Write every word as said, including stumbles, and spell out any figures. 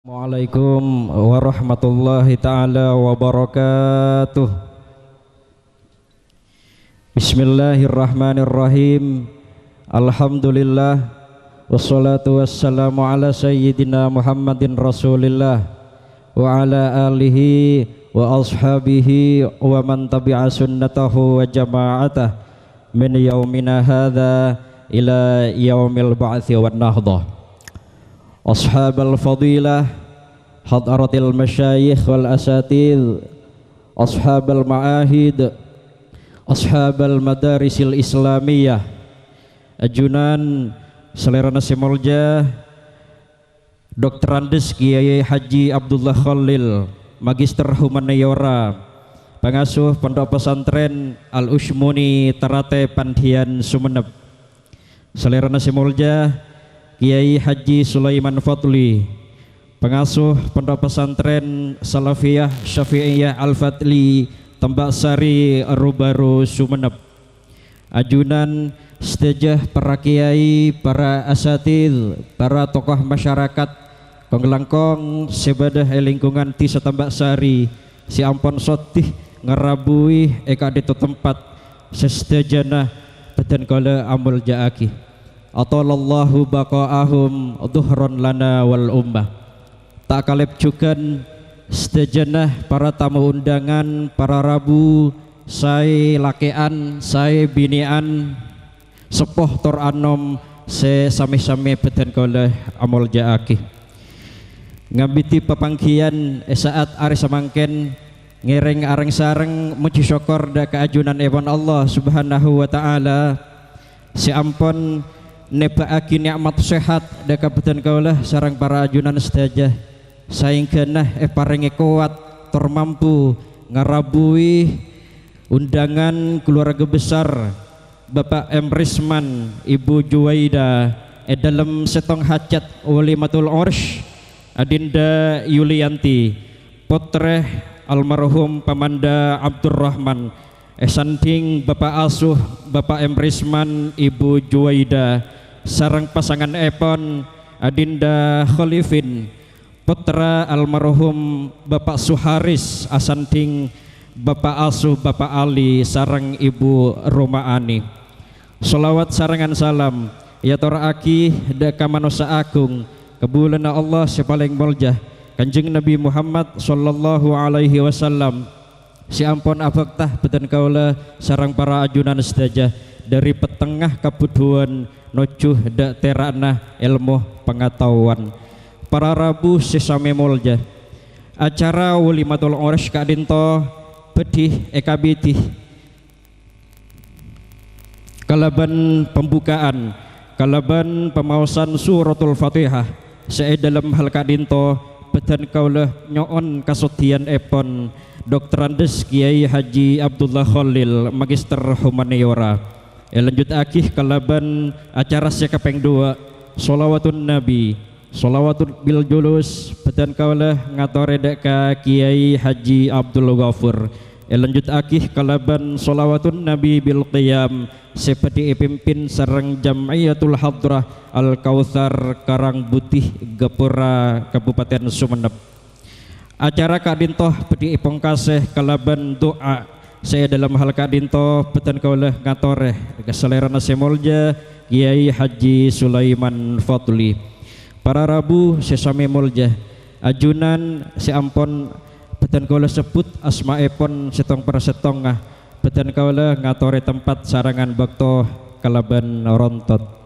Assalamualaikum warahmatullahi taala wabarakatuh. Bismillahirrahmanirrahim. Alhamdulillah. Wassalatu wassalamu ala sayyidina Muhammadin Rasulillah wa ala alihi wa ashabihi wa man tabi'a sunnatahu wa jama'atah min yaumina hadza ila yaumil ba'tsi wan nahdah. Ashabal fadilah, hadratil masyayikh wal asatidz, ashabal ma'ahid, ashabal madarisil islamiyah. Ajunan salèrana sè molja, Doktorandus Kiai Haji Abdullah Khalil, Magister Humaniora, pangasuh Pondok Pesantren Al-Ushmuni Tarate Pandian Sumenep. Salèrana sè molja, Kiai Haji Sulaiman Fadli, pangasuh Pondok Pesantren Salafiyah Syafi'iyah Al-Fadli, Tambak Sari, Ru-Baru, Sumenep. Ajunan sadhâjâ para kiai, para asatidz, para tokoh masyarakat, kong-langkong sè bâdâ è lingkungan Dhisa Tambak Sari sè ampon sodi ngarabuwi è ka'dinto tempat sè sadhâjâna bâdân kaulâ amolja'aghi. Athalallahu baqa'ahum dhuhran lana wal ummah. Ta' kalèp jhughân sadhâjâna para tamu undangan, para rabu, saè lakè'an, saè binè'an, seppo tor anom sè samè-samè bâdân kaulâ amolja'aghi. Ngambidhi papangghiyân è sa'at arè samangkèn, ngèrèng areng-sareng mojhi sokkor dâ' ka ajunanèpon Allah Subhanahu wa Ta'ala sè ampon nèbâ'aghi nè'mat sehat dâ' ka bâdân kaulâ sareng para ajunan sadhâjâ, saèngghâna èparèngè kowat tor mampu ngarabuwi undangan keluarga besar Bapak M. Risman, Ibu Juwaida, è dâlem sèttong hajat walimatul ursy, Adinda Yulianti, pottrè almarhum Pamanda Abdurrahman, èsandhing Bapak Asuh, Bapak M. Risman, Ibu Juwaida, sareng pasanganèpon, Adinda Khalifin, pottra almarhum Bapak Suharis asandhing Bapak Asuh Bapak Ali sareng Ibu Romaani. Shalawat sarengngan salam èyatorraghi dâ' ka manossa agung, kabulâna Allah sè palèng molja, Kanjeng Nabi Muhammad sallallahu alaihi wasallam, sè ampon abhâkta bâdân kaulâ sareng para ajunan sadhâjâ dâri pettengnga kabhudhuwân nojjhu dâ' tèra'na èlmo pangataowan. Para rabu sè samè molja, acara walimatul ursy ka'dinto bhâdhi èkabidhi kalabân pambuka'an, kalabân pamaosan Suratul Fatihah, sè è dâlem hal ka'dinto bâdân kaulâ nyo'on kasoddhiyânèpon Doktorandus Kiai Haji Abdullah Khalil, Magister Humaniora. Èlanjhuttaghi kalabân acara sè kapèng duwâ', Shalawatun Nabi. Shalawatun bil julus, bâdân kaulâ ngatorè dâ' ka Kiai Haji Abdul Ghafur. Èlanjhuttaghi kalabân Shalawatun Nabi bil qiyam, sè bhâdhi èpimpin sareng Jam'iyatul Hadrah Al Kautsar Karangbuddhi, Gapura, Kabupaten Sumenep. Acara ka'dinto bhâdhi èpongkasè kalabân du'a, sè è dâlem hal ka'dinto bâdân kaulâ ngatorè ka salèrana sè molja Kiai Haji Sulaiman Fadli. Para rabu sè samè molja, ajunan sè ampon bâdân kaulâ sebbhut asmaèpon sèttong per sèttongnga, bâdân kaulâ ngatorè tempat sarengngan bâkto kalabân rontot.